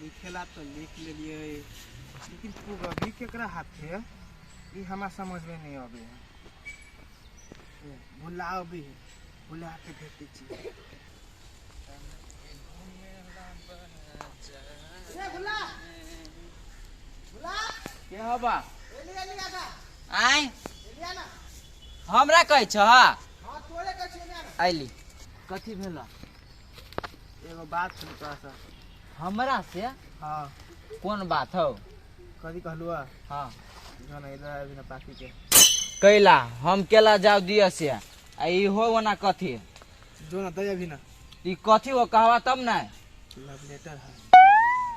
लिखेला तऽ लिख लेलियै, लेकिन पुगबी केकरा हाथे ई हमरा समझमे नहि अबै है। भुला अबै है, भुला के भेज दै छी। भुला भुला। के हबा? एली एली आगा। आय। एली ना। हमरा कहै छह? हाँ, तोरे कहै छियै ना। अयली, कथी भेल? एगो बात सुन तोरा से। हमरा से? हाँ। कोन बात हौ? कथी कहलुआ? हाँ। जो ना इधर अभी ना पाकी के। कैला हम केला जाउ दिय से आ ई हो ओना कथी? जो ना दे अभी ना। ई कथी हो, कहवा तब ना। लव लेटर है।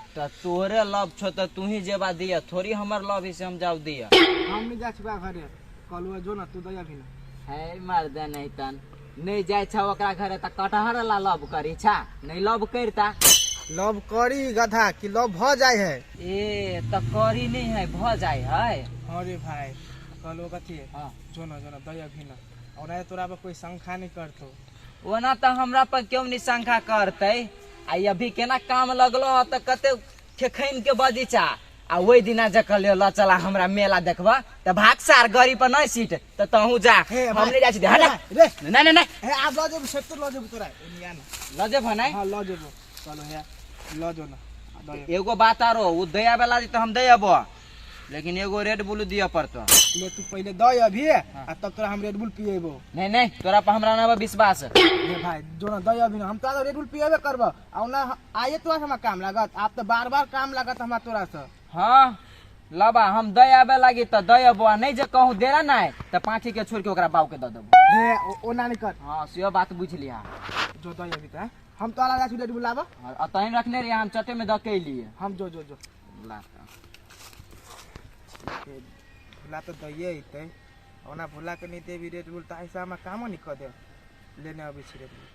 त तोरे लव छो त तू ही जेबा दिय, थोड़ी हमर लव ही से हम जाउ दिय। हम नहीं जा छुआ घरे, कहलुआ जो ना तू दे अभी ना। है मर्द नहीं तन नहीं जाय छा ओकरा घरे त कटहर ला लव करी छा, नहीं लव करता। लव करी गधा कि लव भ जाय है। ए त करी नहीं है, भ जाय है। हाँ रे भाई, कहलुआ कथी? हाँ। जो ना जो ना दे अभी ना, और नहीं तोरा पर कोई शंखा नहीं करतो। ओना त हमरा पर क्यों नहीं शंखा करते? आ अभी केना काम लगलो ह त कते खेखैन के बगीचा आ ओहि दिना जे कहलियो ल चला हमरा मेला देखबा त भाग सार गड़ी पर नहीं सीट त तहू जा। हे हम भाई, नहीं जाइ छी। हट। रे। नहीं नहीं नहीं। हे आब ल जेबो, सेक्टर ल जेबो तोरा एनी आ ना। ल जेबो नहीं? हाँ ल जेबो, चलो हे ल जो ना दे। एगो बात आरो, उ दया वाला त हम दे अबो, लेकिन एगो रेड बुल दिया पड़तो। ले तू पहले दे अभी आ तब तोरा हम रेड बुल पिएबो। नहीं नहीं, तोरा पर हमरा ना बा विश्वास। हे भाई जो ना दे अभी ना, हम तोरा रेड बुल पिएबे करबो आ ना आइए तोरा से हमरा काम लागत, आप तो बार बार काम लागत हमरा तोरा से। हाँ लबा हम दे आबे लागी त दे अबो, आ नहीं जे कहूँ देला नहीं त पाँची के छोड़ के ओकरा बाऊ के द देबो। हे ओना नहीं कर। हाँ से बात बुझ लिया। जो दे अभी त हम तोरा लगा रेड बुल लाबो। हाँ, तहीं रखने रहिए, हम चटे में the के लिए। हम जो जो जो ला भुला तो दइए अइतै, ओना भुला के नहीं देबी रेड बुल त ऐसा हमरा कामो नहीं कर दे। लेने अबै छी रेड बुल।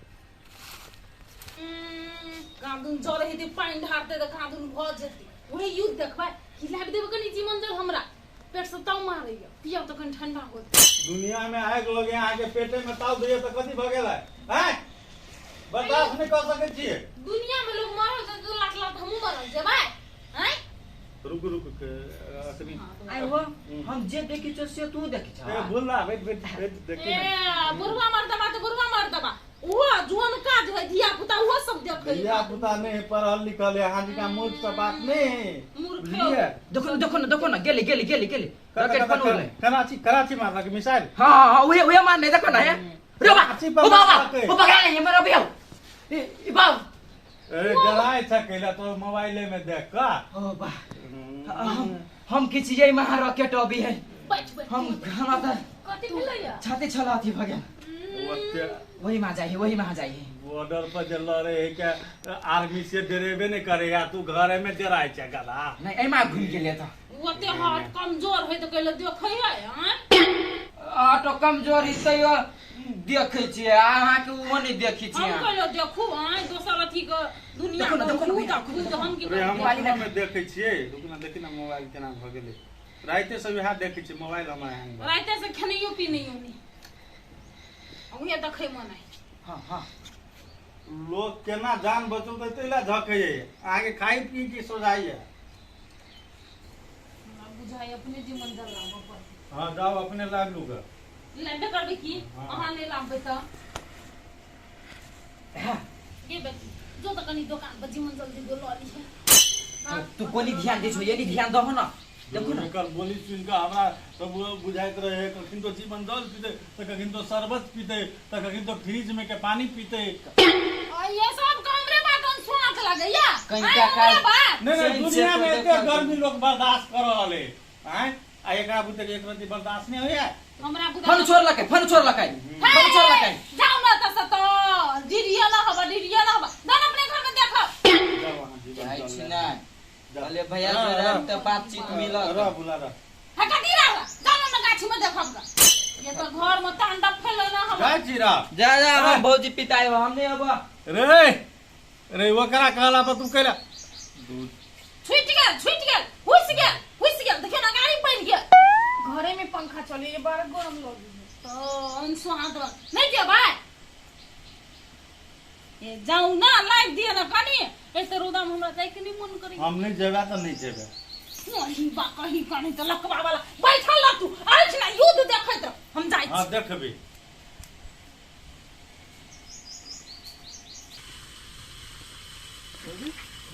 कादुन जल हेतै, पानि ढारतै तऽ कादुन भऽ जेतै। वही युद्ध देखबै कि लाबि देबै कनि जीवन जल, हमरा पेट से ताव मारैया, पियब तऽ कनि ठंडा होतै। दुनिया में आगि लगे अहाँके पेटे में ताव दैया तऽ कथी भऽ गेलै? आँय, बर्दाश्त नहि कऽ सकै छियै? दुनिया में लोग मरल जेतै तऽ लात लात हमहूँ मरल जेबै। आँय रुक रुक के अखनी। आइ हो, हम जे देखी छो से तू देखी छो। ए भुला बैठ बैठ बैठ देखी ए ना। बुढ़वा मर्दबा तऽ बुढ़वा मर्दबा, ओहो जुअन काज है, धिया पुता ओहो सब देखै। धिया पुता नहीं पढ़ल लिखल है, अहाँ जिका मूर्ख से बात नहीं मूर्ख। बुझलियै? देखो ना देखो ना देखो ना, गेली गेली गेली गेली रॉकेट फोन उड़ले। कराची कराची मारलक मिसाइल। हाँ हाँ हाँ, उहे उहे मारने, देखो ना हे रे बा। कराची पर ओ बाबा। मारलकै। ओ पकड़ा नहीं हमरा भैया, ई बा। ए डराय छ कैला तो मोबाइले में देख का। ओ बा, हम किछ ये महा रॉकेट अभी है। बैठ बैठ। हम हमरा त कथी भेलैया? छाती छला अथी भ गेल। ओते वही में जाइए, वही में जाइए। बॉर्डर पर जे लड़े है के आर्मी से डरेबे नहीं करेगा, तू घरे में डराय छ गधा। नहीं एमा घूम गेले त ओते हार्ट कमजोर है तऽ कहले देखै है। आँय ऑटो कमजोरी तैयो देखै छियै, अहाँके ओहो नहि देखै हम छियै। कहले देखू, आँय दोसर अथी के दुनिया देखू ना, देखू ना, के देखू तऽ हम की रे हम करबै? अपना में देखै छियै, रुक ना, देखी ना मोबाइल केना भऽ गेलै। राइते से वएह देखै छियै मोबाइल हमर हैंग भऽ गेल। राइते से खेनैयो पीनैयो नहि, उहे देखै मन है। हाँ हाँ। लोग केना जान बचौतै ताहि लए झकैये, अहाँके खाइ पी की सोझाइये। हमरा बुझाइ अपने जीवन जल लाबऽ पड़तै। हाँ जाओ अपने लाबि लू ग। लाबे करबै की? हाँ। अहाँ नहि लाबबै तऽ गे बेटी, जो तऽ कनि दोकान पर जीवन जल्दी गो लऽ लिहे। तू कोनी ध्यान दै छौ? यदि ध्यान दहो ना, देखू ना। एकर बोली सुनि कऽ हमरा तऽ बुझाइत रहै कखन तो जीवन जल पीतै तऽ कखन तो शरबत पीतै तऽ कखन तो फ्रिज में के पानी पीतै। आ ये सब के हमरे बात अनसुनाक लगैया? कनिटा आँय, हमरे काल- बात नहीं नहीं, चैन से दुनिया में तो एते देखल। गर्मी लोग बर्दाश्त कर रहल है, आँय, आ एकरा बुते एक रत्ती बर्दाश्त नहीं होइया। हमरा बुझा फोन छोड़लकै, फोन छोड़लकै, फोन छोड़लकै। जाउ ना तऽ से तऽ डिरिया ना हबा, डिरिया ना हबा दान अपने घर में देखो। जाओ अहाँ जीवन जाइ जल छी ले। नहि जाओ। कहलियै भैया रह, से रह। तऽ बातचीत मिलत। रह बुला रह। हे कथी रह जाउ ना गाछी में देखब गा, ये तो घर में तांडव फैले ना हम। जाइ छी रह। जा जा, हम भौजी पिताई हो, हम नहीं अबा। रे रे ओकरा कहला पर तू कैला दूध छूटि गेल, छूटि गेल, हुसि गेल, हुसि गेल, देखियौ ना गाड़ी पड़ि गेल। घरे में पंखा चले, ये बड़ा गरम लगे तो अनसुहात रह नहीं जेबै। ए जाऊ ना लाइव दिए ना कनी एते रौदा में हमरा जाय के नहीं मन करी। हम नहीं जेबे त नहीं जेबे। नहीं बा कहीं कहीं त लकवा वाला बैठल रह तू आज ना युद्ध देखैत रह हम जाय हां देखबी।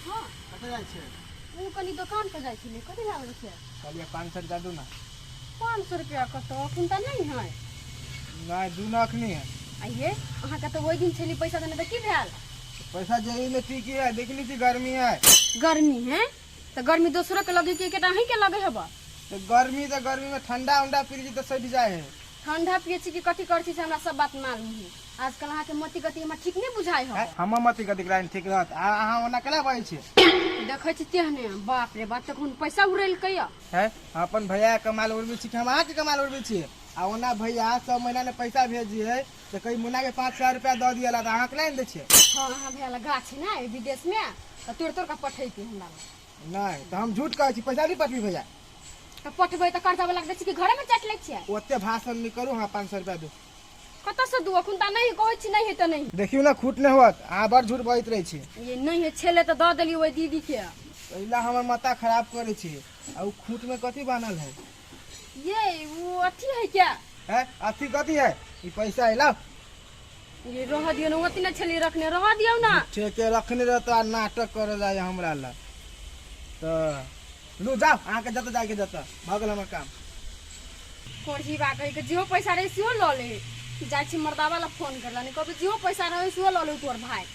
हां कतऽ जाइ छै? उ कनी दुकान पर जाइ छलै। कथी लागल छै? कहलियै 500 रुपया दू ना। 500 रुपया कतऽ अखन तऽ नहीं है। नहीं दू ना अखनी है। आइये अहाँके तऽ ओहि दिन छली पैसा देने तऽ की भेल? पैसा जेबी में टिकी है, देख ली छी गर्मी है। गर्मी है तऽ गर्मी दोसरो के लगे कि एकेटा अहीं के लगे हेबा? तो गर्मी तो गर्मी में ठंडा उंडा पी ली तो सड़ जाए है। ठंडा पिए छी कि कथी करै छी से हमरा सब बात मालूम है। आजकल अहाँके मति गति हमरा ठीक नहीं बुझाइ है। हम मति गति कराइन ठीक रहत। आ अहाँ ओना केना बजै छी? देखै छी तेहने बाप रे बाप तखन पैसा उड़ेलकै है। हम अपन भैया के कमाल उड़बै छी कि हम अहाँके कमाल उड़बै छी? आ ओना भैया सब महीना ने पैसा भेजी है तो कहीं मुन्ना के 5000 रुपया दऽ दियला तऽ अहाँ केना दै छियै? हाँ अहाँ भैया लग गाछ है ना विदेश में तऽ तोड़ तोड़ के पठैती हमरा। नहीं तऽ हम झूठ कहै छी, पैसा नहीं पठबी भैया। तऽ पठबै तऽ कर्जा वाला के दै छी कि घरे में चाटि लै छियै? ओते भाषण नहीं करू, हाँ 500 रुपया दू। कतऽ से दू? अखन तऽ नहीं कहै छी, नहीं है तऽ नहीं। देखियौ ना खूट नहीं होत, अहाँ बड़ झूठ बजैत रहै छी। ये नहीं है छेले तऽ दऽ देलियै ओहि दीदी के। पहिला हमर माथा खराब करै छी। आ उ खूट में कथी बान्हल है? ये वो अथी है क्या? है अथी कथी है? ई पैसा है लाओ। ये रह दियौ ना, ओते नहीं छलियै रखने, रह दियौ ना। ठेके रखने रहत आ नाटक करे जाय हमरा ला। तऽ लू जाओ अहाँके जतऽ जायके जतऽ भऽ गेल हमर काम। कोढ़ी बा कहि के जेहो पैसा रहे सेहो लऽ ले। जाइ छी मर्दावा ला फोन करला नहीं कहबै जेहो पैसा रहे सेहो लऽ ले तोर भाई।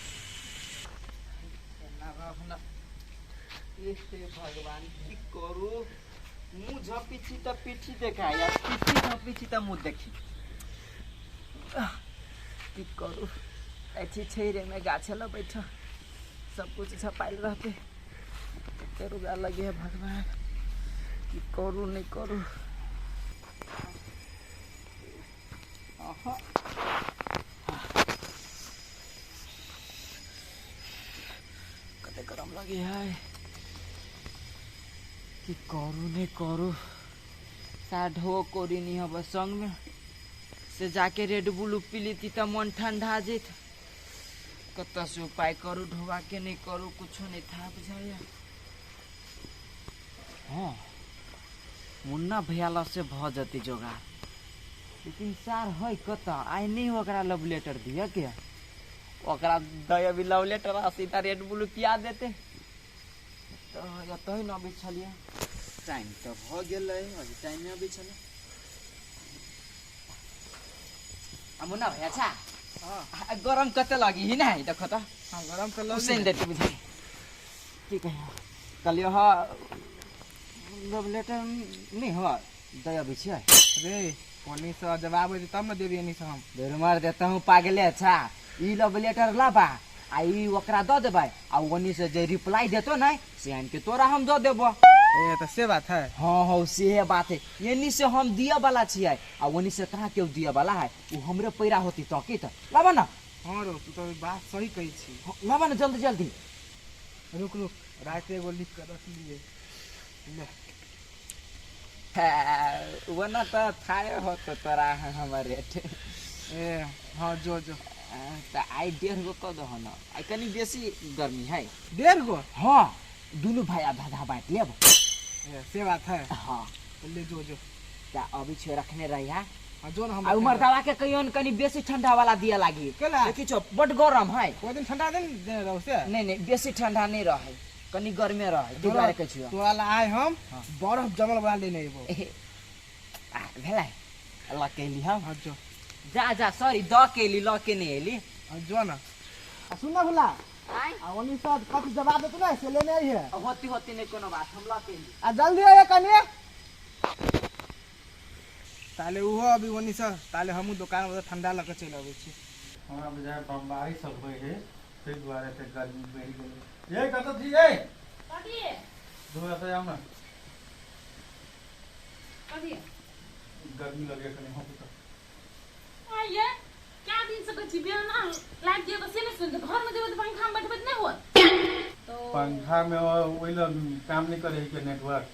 भगवान की करू, मुँह झपी छी तऽ पीठी देखाय आ पीठी झपी छी तऽ मुँह देखी। की करू, ऐठी छै रे में गाछ लग बैठ सब कुछ झपायल रहते। कते रुपया लगे है भगवान, की करू नहीं करू। कते गरम लगे है, की करू नहीं करू। साढ़ो कोरी नहीं हब संग में से जाके रेड बुल पी लेती तो मन ठंडा जेत। कतऽ से उपाय करू ढोबा के नहीं करू, कुछो नहीं था बुझाइया। हाँ मुन्ना भैया लग से भऽ जती जोगाड़, लेकिन सार है कतऽ आइ नहीं ओकरा लव लेटर दिया के ओकरा दे अभी लव लेटर आ सीधा रेड बुल पिया देते। तो एतऽ न अबै छलियै, टाइम तऽ भऽ गेलै, अभी टाइम नहि अबै छलै। आ मुन्ना भैया छा गरम कते लगी ही नहीं देखो तो। हाँ गरम तऽ लगी उसन देते बुझाइ की कहियो। कहलियो हाँ लव लेटर नहीं हुआ दे अबै छियै रे ओनी से जवाब होतै तब न देबी एनी से हम। बेर मार देता हूँ पागले। अच्छा ई लव लेटर लाबा आ ई ओकरा दऽ देबै आ ओनी से जे रिप्लाई देतो नहीं से आनि के तोरा हम दऽ देबो। ए तऽ से बात है। हाँ हाँ से बात है। एनी से हम दिया वाला छियै आ ओनी से कहाँ केओ दिया वाला है, उ हमरे पैरा होती तो की तऽ लाबा ना। हाँ रो तू तो बात सही कहै छी। हाँ, लाबा ना जल्दी जल्दी। रुक रुक राति एगो लिख के रख लिए ले। वो ना तो थाए हो तो तोरा हमर रेट। ए हाँ जो जो तऽ आइ 1.5 गो कऽ दहो ना, आइ कनी बेसी गर्मी है। 1.5 गो? हाँ दुनू भाई आधा आधा बाँटि लेब। ए से बात है। हाँ ले जो जो तऽ अबै छियै रखने रही। हाँ हाँ जो ना हम आ उमर दादा के कहियो कनी बेसी ठंडा वाला दिया लागी। केला? देखी छौ बड गरम है। ओहि दिन ठंडा दिन देने रहौ से? नहीं नहीं बेसी ठंडा नहीं रहे, कनी गर्मे रहे, ताहि दुआरे कहै छियौ। तोरा ला आइ हम बरफ जमल वाला लेने अयबौ। आ भेलै लऽ के एली हम। हाँ जो जा जा सॉरी दऽ के एली, लऽ के नहीं एली। हाँ जो ना। आ सुन ना भुला आइ आ ओनी से कथी जवाब देतौ ना से लेने अइहे। होती होती नहीं कोनो बात, हम लऽ के एली। आ जल्दी आइए कनी। ताले उहो अभी ओनी से ताले हमहूँ दोकान पर ठंडा लऽ के चलि अबै छी। हमरा बुझाय बमबारी सब होइ है ताहि दुआरे एते गर्मी बढ़ि गेलै। ये कतऽ छी ये? कथी? दू एतऽ आउ ना। कथी? गर्मी लगे कनी हम तऽ। आइये क्या दिन से कहै छी बेना लाइट दिअ तऽ से नहि सुनते, घर में जेबै तऽ पंखा में बैठबै तऽ नहि होत। तो पंखा में ओहि लग काम नहीं करे के नेटवर्क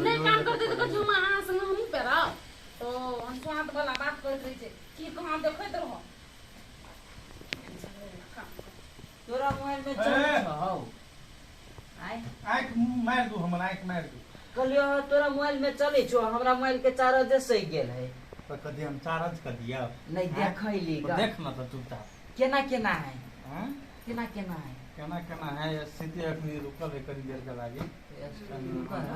नहीं काम करते तऽ कहै छी हम अहाँ संग हमहूँ पेरब। तो हम स्वाद वाला बात करैत रहै छै की कहाँ देखैत रहो। तोरा मोबाइल में ए! चलै छौ आय आँखि मारि दू हमर आँखि मारि दू कहलियो तोरा मोबाइल में चलै छौ हमरा मोबाइल के चार्ज सही गेल है तऽ कथी हम चार्ज कर दिया नहीं देखैली तो देख ना तऽ चुपचाप केना केना है हाँ? केना केना है केना केना है स्थिति अखनी रुकल है कनी देर के लागी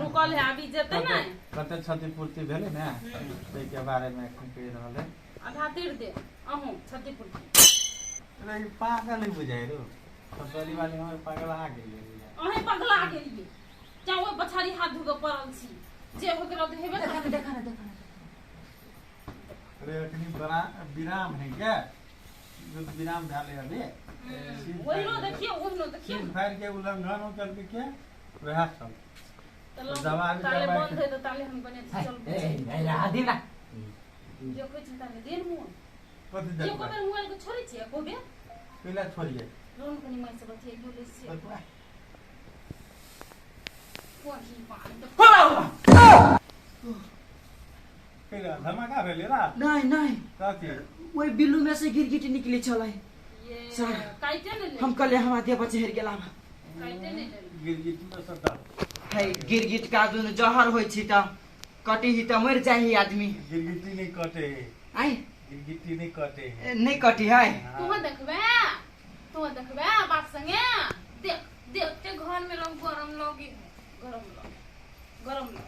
रुकल है अभी जेतै ने कते क्षतिपूर्ति भेलै ने ताहिके बारेमे एखन कहि रहल है आधा तीर दे अहूँ क्षतिपूर्ति अरे ई पागल ही बुझाइ रो ससुराली वाली हमर पागल आ गेलै अहें पगला गेलियै जा ओहि पछाड़ी हाथ धो के पड़ल छी जे होके रहतै हेबे देखा करतै। ना देखा ना देखा ना अरे अखनी बड़ा विराम है क्या युद्ध विराम भेलै अभी ओहिनो देखियौ ओहिनो देखियौ सीज फायर के उल्लंघन हो करके के वएह सब तऽ लग- दवाई- ताले दवाई- बंद है तऽ ताले हम बने चल ए राधी ना देखै छी ताले देर मुँह कथी एको देखबै बेर मोबाइल के छोड़ै छियै एको बेर कैला छोड़िए रोन कनी माइ से बतियाइयो लै छियै वही बात कैला धमाका भेलै ना नहीं नहीं कथी ओहि बिल्लू में से गिरगिट निकली छलै ये सर, काइटे ने ले हम कहले हमरा देह पर चढ़ि गेला काइटे ने ले गिरगिट में सबटा है गिरगिट का दुन जहर होइ छी त कटी ही त मर जाइ आदमी गिरगिटी नहीं कटे है आय गिरगिटी नहीं कटे है नहीं कटी है तू देखबे तू देखबे बाप संगे देख देख ओते घर में लोग गरम लगे है गरम लग गरम लग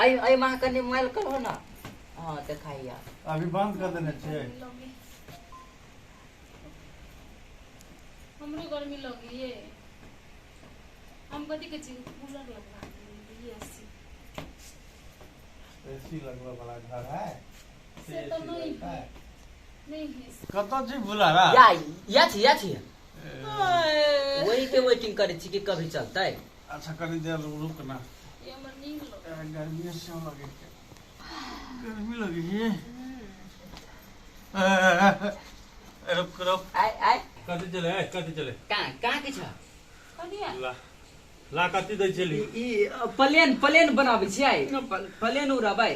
आई आई माँ कने मोबाइल करो ना हाँ देखाइया अभी बंद कर देने छियै लगे हमरो गर्मी लगे ये हम कथी के चीज कूलर लगवा दिए एसी एसी लगबऽ वाला घर है से तो नहीं है नहीं है कतऽ छी बुलारा या या छी या छी वही के वेटिंग करे छी कि कभी चलतै अच्छा कनी देर रुक ना ये हमर नींद लगे गर्मी से लगे छै गर्मी लगे है रुक रुक आय आय कथी चले कथी चले कहाँ कहाँ के छ कथी है ला ला कथी दै छली ई प्लेन प्लेन बनाबै छियै प्लेन उड़ाबै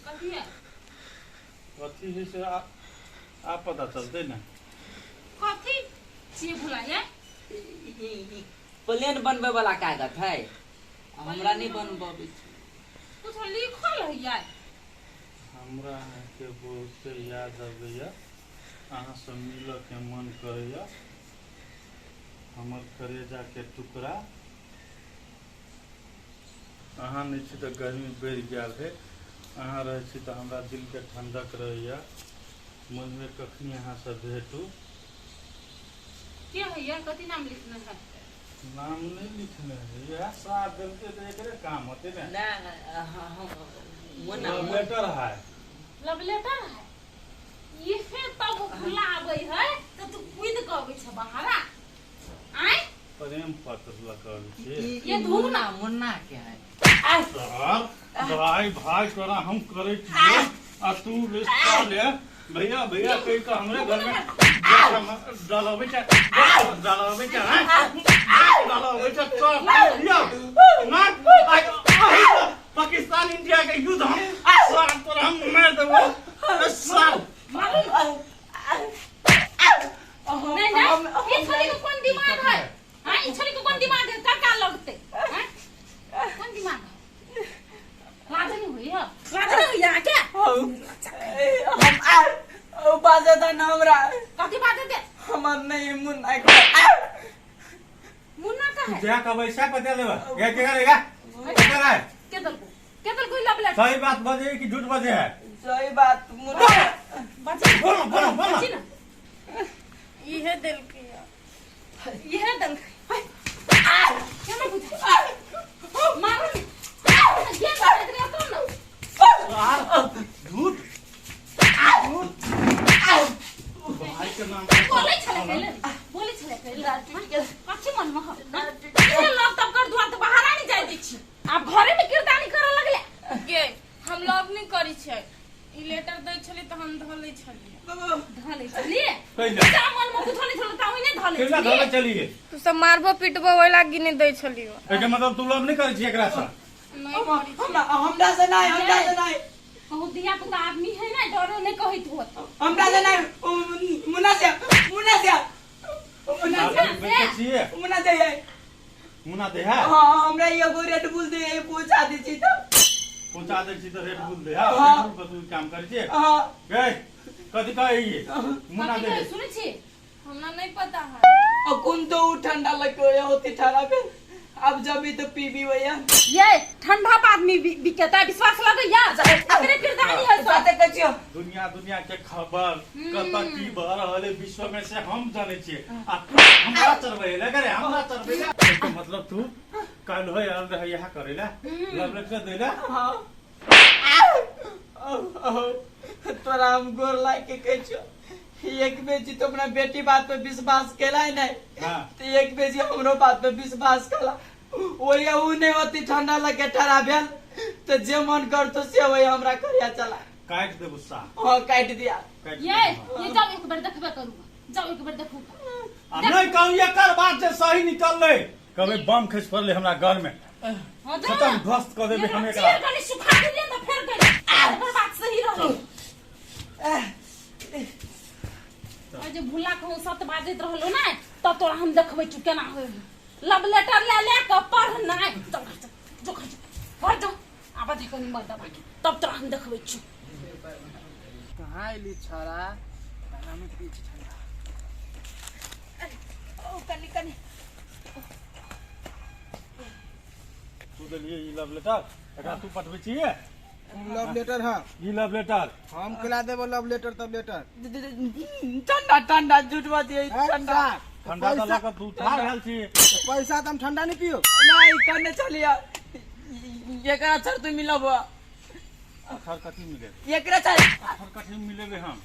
कथी है कथी है से आ आ पता चलतै ने कथी छियै भुलाइए ई प्लेन बनबै वाला कागज है हमरा नहीं बनबै छै कुछ लिखल है यार हमरा अहाँके बहुते याद अबैया अहाँसँ मिलऽके मन करैया हमर करेजाके टुकड़ा अहाँ नहि छी तऽ गर्मी बढ़ि गेल है अहाँ रहै छी तऽ हमरा दिलके ठंडक रहैया मनमे कखनी अहाँसँ भेटू के है यार कथी नाम लिखने है नाम नहि लिखने है इएह साथ देलकै तऽ एकरे काम होतै ने ना हम मोना लेटर है लव लेटर है ये तब भुला आबै है तऽ तू कूद के अबै छ बाहरा आय प्रेम पत्र लखल छै ये धूम ना। मुन्ना के है सर भाई भाई तोरा हम करै छियै आ तू रिश्ता ले भैया भैया कहि कऽ हमरे घर में डलबै छै डलबै छै हैं? डलबै छै चल यौ ना पाकिस्तान इंडिया के युद्ध हम सर तोरा हम मारि देबो सर नहीं नहीं ये छोरी के कोन दिमाग है हां ई छोरी के कोन दिमाग है काका लगते हैं कोन दिमाग है लाज नहीं हुई है लाज नहीं हुई है क्या हम आ ओ बाजे दा ना हमरा कथी बात है हमर नहीं मुन्ना के मुन्ना का है जा का पैसा पता लेबा ये के करेगा के करे के दल को के दल को लव लेटर सही बात बजे कि झूठ बजे है सही बात मुन्ना बची बोलो बोलो बोलो बची ना इहे देलकै है ये दल केना बुझा मारो ने ये इतने तो ना झूठ झूठ भाई के नाम बोलै छलै पहिले बोलै छलै पहिले कथी मन में ये लव तब कर दुआर तऽ बाहर नहीं जाय दै छी आब घरे में किरदानी करऽ लगले गे हम लव नहीं करै छियै ई लेटर दै छली तऽ हम धऽ लै छलियै धऽ लै छलियै कैला जा मन में कुछो नहीं छलै तऽ ओहिने धऽ लै कैला छलियै धरे चलिए तू सब मारबो पिटबो ओहि लागी नहि दै छलियै एके मतलब तू लव नहीं करै छी एकरा से नहि करै छियै। हमरा हमरा से नहीं हमरा से नहीं कहू धिया पुता आदमी है ना डरो नहीं कहैत होत हमरा से नहीं मुन्ना से मुन्ना से मुन्ना बेचै छियै? मुन्ना दे है। मुन्ना दे है? हाँ, हमरा एगो रेड बुल दे है, पहुंचा दै छी तऽ। पहुंचा दै छी तऽ रेड बुल दे है। हाँ। रेड बुल पर तू काम करै छियै? हाँ। गै, कथी कहै मुन्ना कथी दे? कहै सुनै छी? हमरा नहीं पता है। अकुन तो उ ठंडा लगो या होती ठंडा पे अब जब भी तो पीबी भैया। ये ठंडा पर आदमी बिकेता विश्वास लगैया अकरे किरदानी है सब। साथे कहै छियौ। दुनिया दुनिया के खबर कतऽ की भऽ रहल है विश्व में से हम जानै छियै आ तू हमरा चढ़बै ले करे, हमरा चढ़बै ले। एकर मतलब तू काल्हि होय आयल रहै यहाँ करै ले, लव लेटर दै ले। हाँ, तोरा हम गोर लाग के कहै छियौ, एक बेजी तो अपना बेटी बात पे विश्वास केला ही नहीं। हाँ। तो एक बेजी हमरो बात पे विश्वास केला, वही उ नहीं होती ठंडा लगे ठहरा भेल तो जे मन करतो से वही हमरा करिया चला। काटि दे गुस्सा। हाँ, काटि दिया। काटि ये देबो। ये जाओ एक बार देखबे करूँगा, जाओ एक बार देखूंगा। आ नहीं कहूँ एकर बात जे सही निकललै, कभी बम खसि पड़लै हमरा घर में, हाँ, जाओ खत्म ना। ध्वस्त कऽ देबै हम चीर एकरा। कनी सुखा देलियै तऽ फेर गेलै। एकर बात सही रहलै। आ जे भुला के सत बाजैत रहलो ने, तब तोरा हम देखबै छु केना होय। लव लेटर ले ले के पढ़ नै। चल घर चल, जो घर चल, घर जो। आब देखो नि मर्दबा के, तब तोरा हम देखबै छु। कहाँ एली छड़ा? हम पी छी ठंडा। ओ कनी कनी तू देलियै ई लव लेटर, एकरा तू पठबै छियै? Love letter? हाँ, ई लव लेटर हम खिला देबो लव लेटर तब लेटर। ठंडा ठंडा, झूठ बात है, ठंडा। ठंडा तऽ लऽ कऽ तू ठाढ़ भेल छी। पैसा तऽ हम ठंडा नहीं पियो। नहीं करने चलिया, एकरा छड़ तू मिलब। अखर कथी मिले? एकरा छड़। अखर कथी मिलेबै हम?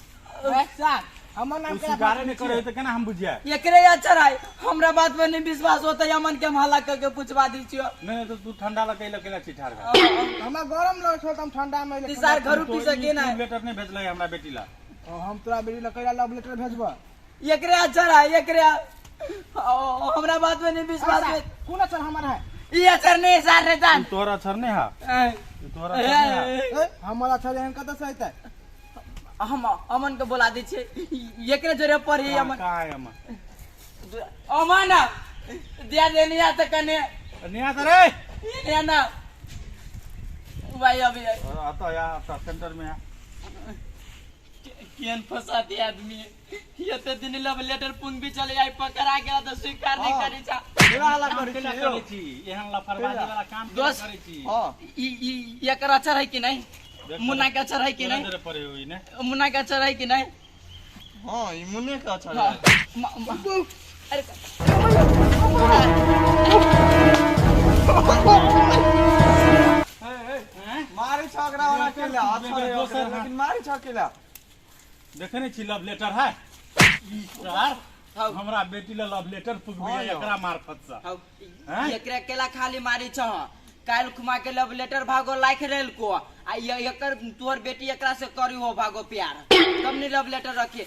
सार, हमर नाम तू स्वीकारे नहि करे तऽ केना हम बुझियै? एकरे अक्षर है, हमरा बात पर नहीं विश्वास होता है, अमन के हम हल्ला करके पूछवा दी छियो। नहि तऽ तू ठंडा लऽ के लकेला छी ठाढ़ भेल। हमरा गरम लगै छौ तऽ हम ठंडा में अइले। सार घर पी सके ना। लेटर नहि भेजलै हमरा बेटी ला। हम तोरा बेटी ला कैला लव लेटर भेजबो? एकरे अक्षर है, एकरे। हमरा बात में नहीं विश्वास है। कोन अक्षर हमर है? ई अक्षर नहीं सार रे जान। ई तोहर अक्षर नहि है, ई तोहर अक्षर नहीं है। ए, हमर अक्षर एहन कतऽ से अयतै? हम अमन के बोला दी छियै, एकरे जोरे पढ़ी अमन। कहाँ है अमन? अमन दिया दे नहीं आता कने। नहीं आता रे। नहीं ना भाई, अभी आता या आता सेंटर में आ। केन फंसा दिया आदमी, ये तो दिन लव लेटर पुंग भी चले आई पकड़ा गया तो स्वीकार नहीं करी छा। केना हल्ला करै केना करै छी? एहन लापरवाही वाला काम केना दोस्त, करै छी? हां, ई ई एकर अक्षर है कि नहीं? मुन्ना के अक्षर है कि नहीं? तोरा पड़े होई ने। मुन्ना के अक्षर है कि नहीं? हाँ, ई मुन्ने के अक्षर हाँ। है। अरे मारे छकरा वाला केला अक्षर है दोसर, ओकरा, लेकिन मारे छकेला। देखे नहीं छी लव लेटर है ई सार? हाँ। हमरा बेटी ला लव लेटर पुगबे हाँ यौ। एकरा मार्फत से। हाँ, हैं? एकरा केला खाली मारी छह? काल्हि खुमा के लव लेटर भागो लाख रेल को आ एकर तोहर बेटी एकरा से करी हो भागो प्यार, तब नहीं लव लेटर रखे।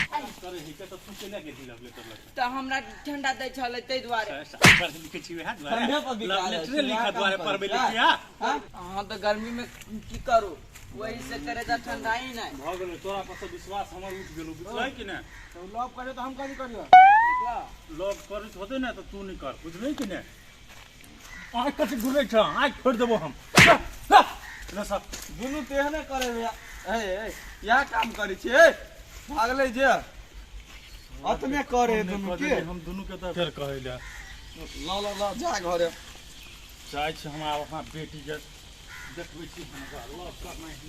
करे ही के तऽ तू केना गेली लव लेटर लग? तऽ हमरा ठंडा दै छलै ताहि दुआरे। अक्षर से लिखै छी वएह दुआरे? ठंडे पर बिका लव रहल लेटरे छी, लिखऽ वएह दुआरे काम पढ़बै करै छी। लिखिया। हाँ, तऽ गर्मी में की करू, वही से करे तऽ ठंडा ही नहीं। भऽ गेलै, तोरा पर से विश्वास हमर उठि गेलौ, बुझलै कि नहि? तऽ लव करियो तऽ हम कथी करियो? लव करैत होतै ने तऽ तू नहि कर, बुझलै कि नहि? आँखि कथी घुरै छ? आँखि फोड़ि देबो हम। ले सब। दुनू तेहने करे भैया। ए ए, इएह काम करै छी। ए, भागलै जे अतने करे दुनू के। हम दुनू के तऽ फेर कहै लए। ल ल ल, जा घरे। चाहै छी हम आब अपना बेटी के देखबै छी, हमरा लव करना ही।